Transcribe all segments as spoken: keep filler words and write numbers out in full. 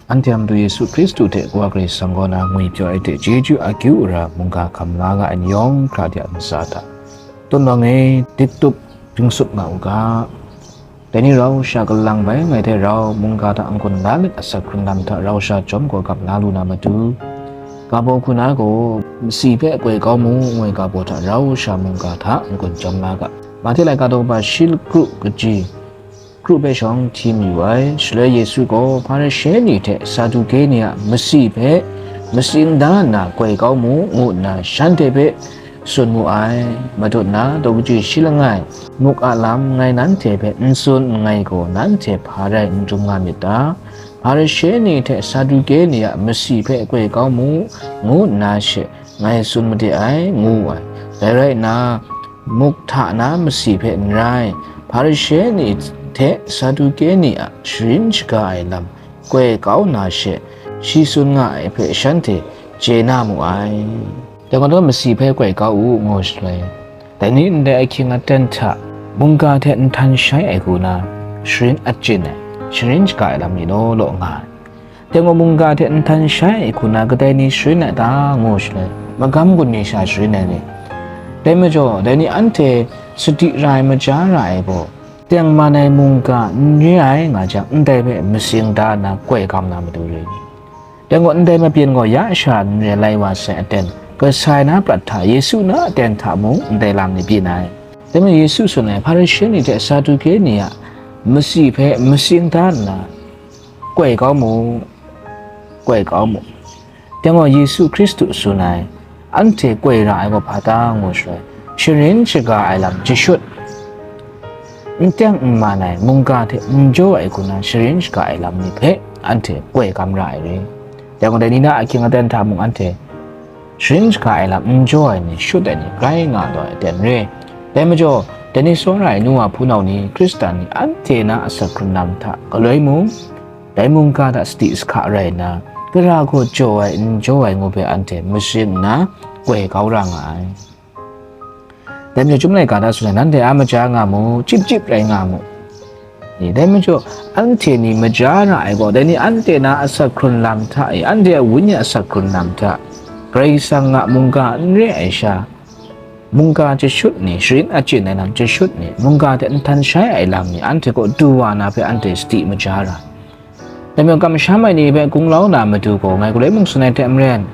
Anhte a Madu Yesu Hkristu hte Kawa Karai Kasang kaw na ngwi pyaw ai hte chyeju akyu ara mungga hkam la nga ai ni yawng hkra de a ntsa hta, tawng e, diktup ring sup nga u ga. Dai ni rau sha kalang bai ngai hte rau mungga hta n-gun la let asak hkrun lam hta rau sha chyawm gaw gap la lu na matu, ga baw hku na gaw masi hpe koi kau mu, ngu ai ga baw hta rau sha mungga hta n-gun chyawm la ga. Mahte laika daw kaba shi lakru kaji kru hpe shawng hti mayu ai. Shaloi Yesu gaw Hparishe ni hte Saduke ni a masi hpe matsing da nna koi kau mu, ngu nna shanhte hpe tsun mu ai. Matut na daw kaji shi langai, muk a lam ngai nanhte hpe n tsun nngai gaw, nanhte hpa rai n dum nga myit ta? Hparishe ni hte Saduke ni a masi hpe koi kau mu, ngu nna she ngai tsun made ai, ngu ai. Dai rai nna, muk hta na masi hpe n rai, Hparishe ni hte Saduke ni a sharin shaga ai lam koi kau na she, shi tsun nga ai hpe shanhte chye na mu ai. Dai gaw, masi hpe koi kau u, ngu shaloi, dai ni ndai ahkying aten hta mungga hte nhtan shai ai hku na, sharin achyin ai, sharin shaga ai lam ni law law nga ai. Dai gaw, mungga hte nhtan shai ai hku na kadai ni sharin ai ta, ngu shaloi, magam gun ni sha sharin ai ni? Dai majaw, dai ni anhte sadi ra ai, maja ra ai gaw, tengman ai mungga n re ai nga jang, ndai hpe matsing da nna koi kau na matu re ni? Dai gaw, ndai mabyin gaw ya sha n re lai wa sai aten, kasai na prat hta, Yesu na aten hta mung ndai lam ni byin ai. Dai majaw, Yesu tsun ai, Hparishe ni hte Saduke ni a masi hpe matsing da nna, koi kau mu, koi kau mu. Dai gaw, Yesu Hkristu tsun ai, anhte koi ra ai gaw hpa ta, ngu shaloi, sharin shaga ai lam jashut, n teng n man ai mungga hte n jaw ai hku na sharin shaga ai lam ni hpe anhte koi kam ra ai re. Dai gaw, dai ni na ahkying aten hta mung anhte sharin shaga ai lam n jaw ai ni, shut ai ni, grai nga taw ai aten re. Dai majaw, dai ni tsawra ai nu wa hpunau ni, Hkristan ni, anhte na asak hkrun lam hta galoi mung, dai mungga hta sadi sahka rai nna, gara gaw jaw ai, n jaw ai ngu hpe anhte matsing nna koi kau ra nga ai. Dai majaw, Chyum laika hta tsun ai, nanhte a maja nga mu, chyip chyip rai nga mu. Dai majaw, anhte ni maja ra ai gaw, dai ni anhte na asak hkrun lam hta e, anhte a wenyi asak hkrun lam hta, Karai Kasang a mungga n re ai sha, mungga jashut ni, sharin achyin ai lam jashut ni, mungga hte nhtan shai ai lam ni, anhte kaw du wa na hpe anhte sadi maja ra. Dai majaw, kamsham ai ni hpe gunglau na matu gaw, ngai galoi mung tsun ai hte maren,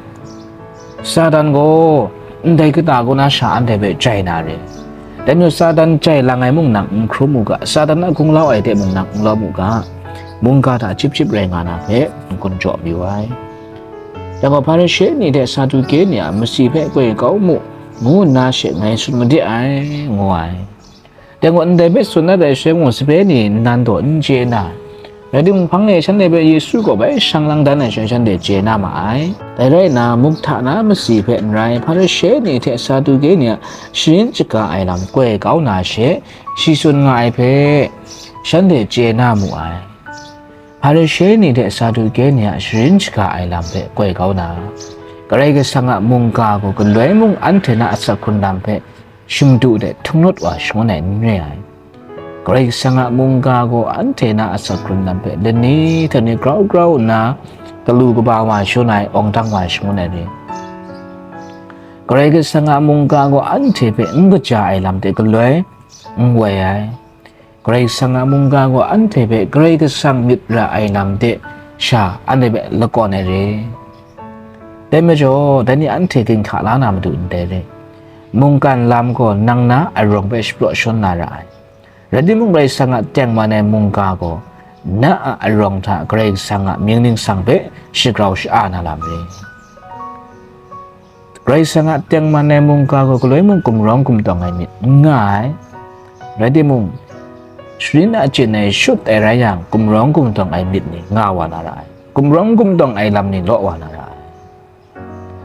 Satan gaw ndai kata kaw na sha anhte hpe jai na re. Dai majaw, Satan jai lang ai mung nang n hkrum u ga, Satan a gunglau ai hte mung nang n lawm u ga, mungga hta chyip chyip rai nga na hpe n-gun jaw mayu ai. Dai gaw, Hparishe ni hte Saduke ni a masi hpe koi kau mu, ngu nna she ngai tsun made ai, ngu ai. Dai gaw, ndai hpe tsun dat ai shaloi mung, sape ni nnan daw n chye na, rai timung, hpang e shanhte hpe Yesu kaw bai shang lang dan ai shaloi, shanhte chye na ma ai. Dai rai nna, muk hta na masi hpe n rai, Hparishe ni hte Saduke ni a sharin shaga ai lam koi kau na she, shi tsun nga ai hpe shanhte chye na mu ai. Hparishe ni hte Saduke ni a sharin shaga ai lam hpe koi kau na, Karai Kasang a mungga gaw galoi mung anhte na asak hkrun lam hpe shingdu de htung rawt wa shangun ai n re ai. Karai Kasang a mungga gaw anhte na asak hkrun lam hpe lani hta ni grau grau nna galu kaba wa shangun ai, awng dang wa shangun ai re. Karai Kasang a mungga gaw anhte hpe n kaja ai lam hte galoi n woi ai. Karai Kasang a mungga gaw anhte hpe Karai Kasang myit ra ai lam de sha anhte hpe lakawn ai re. Dai majaw, dai ni anhte ginhka la na matu ndai re. Mungkan lam gaw nang na arawng hpe shapraw shawn na ra ai. Rai timung, Karai Kasang a tengman ai mungga gaw na a arawng hta Karai Kasang a mying ningsang hpe shagrau sha-a na lam re. Karai Kasang a tengman ai mungga gaw galoi mung gumrawng gumtawng ai myit n nga ai. Rai timung, sharin achyin ai shut ai rai yang, gumrawng gumtawng ai myit ni nga wa na ra ai. Gumrawng gumtawng ai lam ni law wa na ra ai.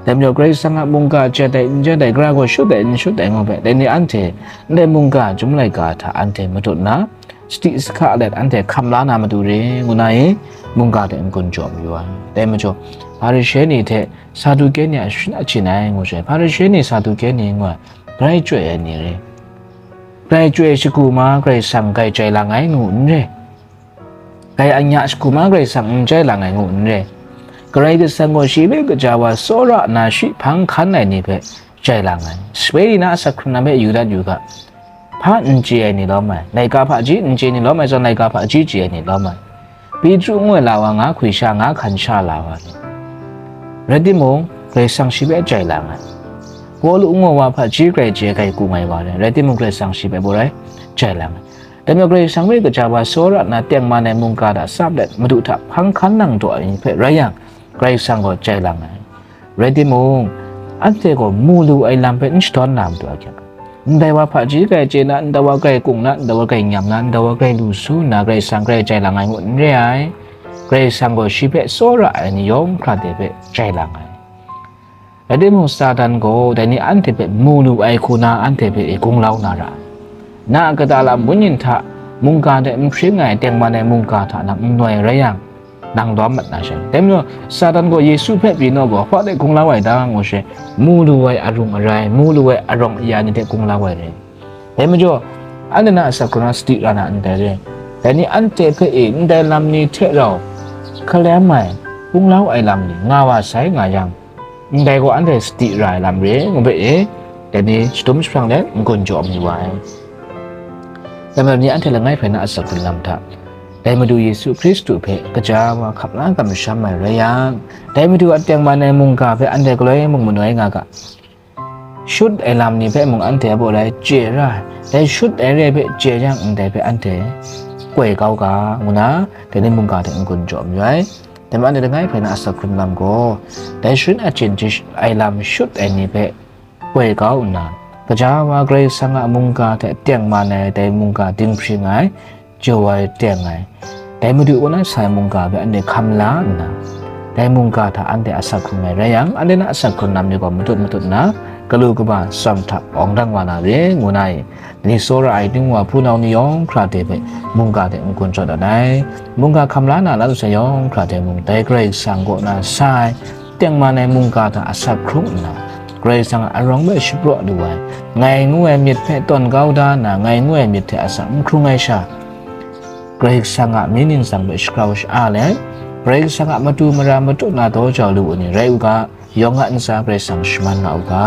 Dai majaw, Karai Kasang a mungga jat ai n jat ai, gara gaw shut ai n shut ai ngu hpe, dai ni anhte ndai mungga Chyum laika hta anhte matut nna, sadi sahka let anhte hkam la na matu re, ngu na i, mungga hte n-gun jaw mayu ai. Dai majaw, Hparishe ni hte Saduke ni a sharin achyin ai, ngu sai, Hparishe ni, Saduke ni ngu ai, grai chyoi ai ni re. Grai chyoi shagu ma, Karai Kasang grai jai lang ai ngu n re. Dai anya shagu ma Karai Kasang n jai lang ai ngu n re. Karai Kasang gaw shi hpe kaja wa tsawra nna shi hpang hkan ai ni hpe jai lang ai. Sape ni na asak hkrung lam hpe yu dat yu ga. Hpa n chye ai ni lawm ai, laika hpaji n chye ni lawm ai zawn, laika hpaji chye ai ni lawm ai. Petru ngu ai la wa nga hkwi sha, nga hkan sha la wa ni. Rai timung, Karai Kasang shi hpe jai lang ai. Pawlu ngu ai wa hpaji grai chye, grai kung ai wa rai, rai timung, Karai Kasang shi hpe baw rai jai lang ai. Dai majaw Karai Kasang hpe kaja wa tsawra nna tengman ai mungga hta tsap let, Madu hta hpang hkan nang taw ai ni hpe rai yang, Karai Kasang gaw jai lang ai. Rai timung, anhte gaw mu lu ai lam hpe n shadawn na matu ahkyang, ndai wa hpaji grai chye na, ndai wa grai kung na, ndai wa grai nyam na, ndai wa grai lu su nna, Karai Kasang grai jai lang ai ngu n re ai. Karai Kasang gaw shi hpe tsawra ai ni yawng hkra de hpe jai lang ai. Rai timung, Satan gaw dai ni anhte hpe mu lu ai hku na anhte hpe e gunglau na ra ai. Na a kata lam wenyin hta mungga hte n hpring ai tengman ai mungga hta nang n noi rai yang, nang lawm mat na she. Dai majaw, Satan gaw Yesu hpe pyi naw gaw, hpa de gunglau ai dang, ngu she, mu lu ai arung arai, mu lu ai arawng aya ni hte gunglau ai rai. Dai majaw, anhte na asak hkrung lam sadi ra na ndai re. Dai ni anhte hpe e ndai lam ni hte rau hkalem ai, gunglau ai lam ni nga wa sai nga yang, ndai gaw anhte sadi ra ai lam re, ngu hpe e, dai ni shadum jahprang let n-gun jaw mi wa ai. Dai majaw ni anhte langai hpe na asak hkrung lam hta, dai Madu Yesu Hkristu hpe kaja wa hkap la kamsham ai rai yang, dai Madu a tengman ai mungga hpe anhte galoi mung manoi nga ga. Shut ai lam ni hpe mung anhte a baw rai chye ra ai. Dai shut ai re hpe chye yang, ndai hpe anhte koi kau ga, ngu na, dai ni mungga hte n-gun jaw mayu ai. Dai majaw anhte langai hpe na asak hkrung lam gaw, dai sharin achyin ai lam shut ai ni hpe koi kau nna, kaja wa Karai Kasang a mungga hte tengman ai dai mungga dinghpring ai, jaw ai teng ai, dai Madu kaw na sa ai mungga hpe anhte hkam la nna, dai mungga hta anhte asak hkrung ai rai yang, anhte na asak hkrung lam ni gaw matut matut nna, galu kaba tsawm hta awng dang wa na re, ngu na e. Dai ni tsawra ai, ning wa hpunau ni yawng hkra de hpe mungga hte n-gun jaw dat ai. Mungga hkam la na la lu sai yawng hkra de mung, dai Karai Kasang kaw na sa ai, tengman ai mungga hta asak hkrung nna, Karai Kasang a arawng hpe shapraw lu ai, ngai ngu ai myit hpe tawn kau da nna, ngai ngu ai myit hte asak n hkrung ai sha, Karai Kasang a myit ningsang hpe shagrau sha-a let, Karai Kasang a matu mara matut na daw jau lu ai ni rai u ga, yawng a ntsa Karai Kasang shaman nga u ga.